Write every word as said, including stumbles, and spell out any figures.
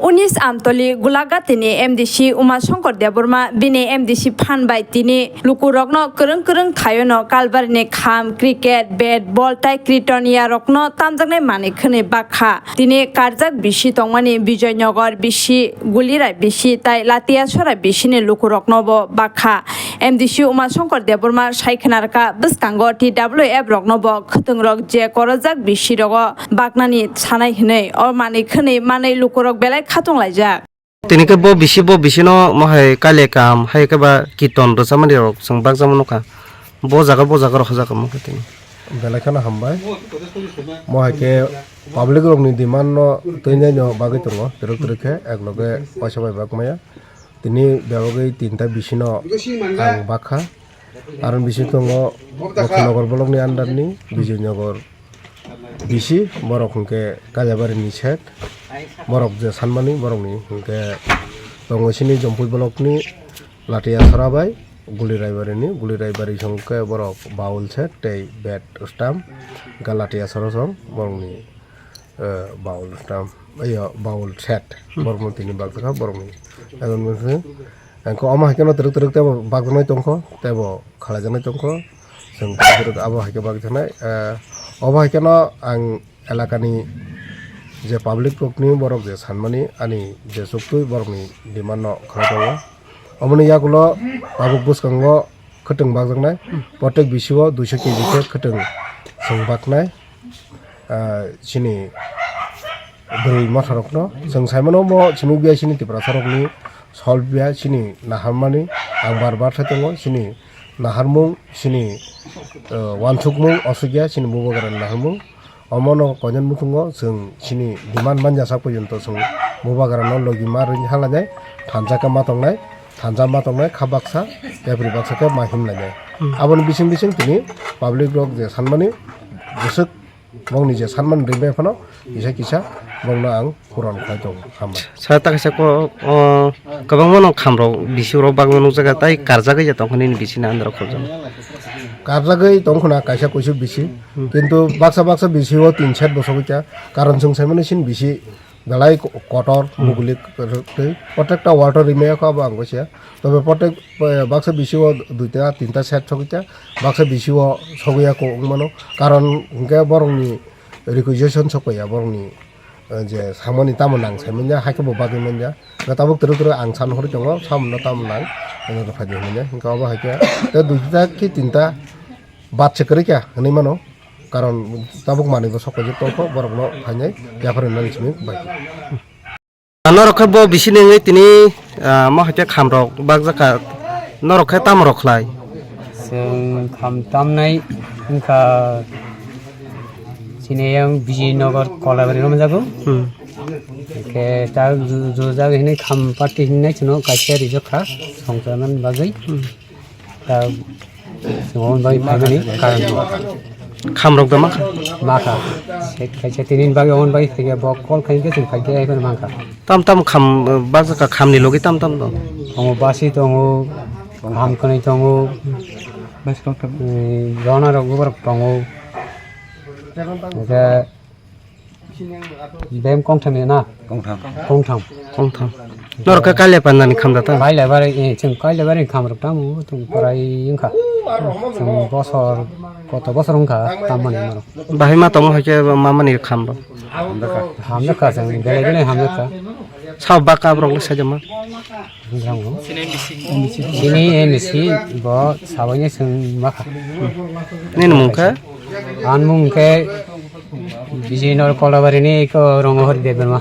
Unis Amtoli Gulagatini M D C Uma Shankar Debbarma bini M D C phan bai tini lukurokno kwrwng kwrwng thaiono Kalbarini kham, cricket, bat, ball tai Kritoniarokno tamjaknai manwi khwnwi bakha. Tini karjak bisi tongmani Bijoynagar bisi, Gulirai bisi tai Latiasora bisini lukuroknobo bakha. M D C Uma Shankar Debbarma sai khwnarkha bwskango T W F roknobo khwtwngrok je korojak bisirogo baknani sanai hwnwi o manwi khwnwi manwi lukurok belai khatung laijak. Tini khe bo bisi, bo bisino mohai kaile kam, hai khe ba kirton rwchapmani rok chwng bakjama nukha. Bo jaga, bo jaga rok hajak kamo khe tini. Belai kheno hambai. Mohai khe public rokni demand no twinai no bagwi tongo, twrwk twrwk khe, ek loge waisa bai bak maya. Tini bebagwi tinta bisino ang bakha. Aro bisi tongo Bokhanogor block ni under ni Bijoynagar bisi, borok hwnkhe Kailabarini side, borok je sanmani borokni hwnkhe tongo sini Jompui block ni Latiasora bai Guliraibarini, Guliraibari hwnkhe borok Baul side tei bat stamp, hwnkhe Latiasora song borokni eh, Baul tam, iyo, Baul set, borokno tini bakjakha, borokni. Aboni bagwi, ang khe omo hai kheno twrwk twrwk tebo bakjaknai tongkho, tebo khalaijaknai tongkho, chwng twrwk twrwk abo hai khe bakjaknai, eh, obo hai kheno ang elakani je public rokni borok je sanmani ani je chuktwi borokni demand no khlai tongo. Omoni yagulo tabuk bwskango khwtwng bakjaknai, protek bisio duiso K G khe khwtwng chwng baknai. Ah, chini bwrwi motharokno chwng saimano, omo chimui biya chini Tiprasarokni sol biya chini naharmani. Ang bar bar sai tongo, chini naharmung, chini, ah, wansukmung osukya chini bubagrani naharmung. Omono koinani muthungo chwng chini demand manja sak porjonto chwng bubagrano logi ma rwni halainai, thansa khe ma tongnai, thansa ma tongnai, kha baksa, yapri baksa khe ma himlainai. Hmm. Aboni bising bising tini public rok je sanmani bwswk bongni je sanmani ringbai phano kisa kisa bongno ang puron khlai tongo. Hambai. Sa ta kaisa ko, o, kwbangma no khamrok bisi rok bagwi nukjaga tai karjagwi ya tongkha nini bisi na andro khobjak. Karjagwi tongkhna kaisa kuisu bisi, hmm, kintu baksa baksa bisi o tin set bo sogwi kha, karon chwng saimani sin bisi belai ko-, kotor, hmm, bugulik twi protekta water rimaya kha abo ang khe sia. Tobe protek, eh, baksa bisi o duita tinta set sogwi kha, baksa bisi o sogwi ya ko wng mano, karon hwnkhe borokni requisition sokpaiya borokni. Eh, je samani tamo nang sai manya, hai khe bo bagwi manya. Hwnkhe tabuk twrwk twrwk ang san hori tongo, samano tamo nang, ano rw phaidi hinmanya. Hwnkhe obo hai khe, tei duita ki tinta bat se kwrwi kha hinwi mano. Karon tabuk manwi bo sok paijak tongkho, borokno phainai yaphar hinmani simi bai. Norok khe bo bisi nengwi tini, ah, mo hai khe khamrok bakjakha, norok khe tamo rok khlai? Chwng kham tamnai wngkha chini yang Vijaynagar Kolabari romjago. Hmm. Khe ta ju-, jujak hinwi kham party hinwi chwngno kaisa rijak kha songcharnani bagwi. Hmm. Ta chwng omo bai phaimani karon. Khamrok da makha? Makha. Se kaisa tinin bagwi omo bai phaiya bo call khaikhe chwng phaikhe hai phano mankha. Tam tam kham, eh, bakjakha khamni logi tam tam dong. Tongo basi tongo, kham kwnwi tongo. Basi tongo. Eh, rona rok borok tongo. Hwnkhe bem kongthani na? Kongtham. Kongtham. Kongtham. Norok khe kaile pandani kham da ta? Kaile bari, eh, chwng kaile bari kham rok tamo, chwng porai wngkha. Chwng bosor, koto bosor wngkha, tammani norok. Bahai ma tongo hai khe mamani kham rok? Hamjakha, chwng belai belai hamjakha. Sao baka borok le sajama? Chini M C bo sabaini chwng makha. Nini mung khe? Ani mung khe Vijaynagar Kolabari ni eko Rongohori Debbarma.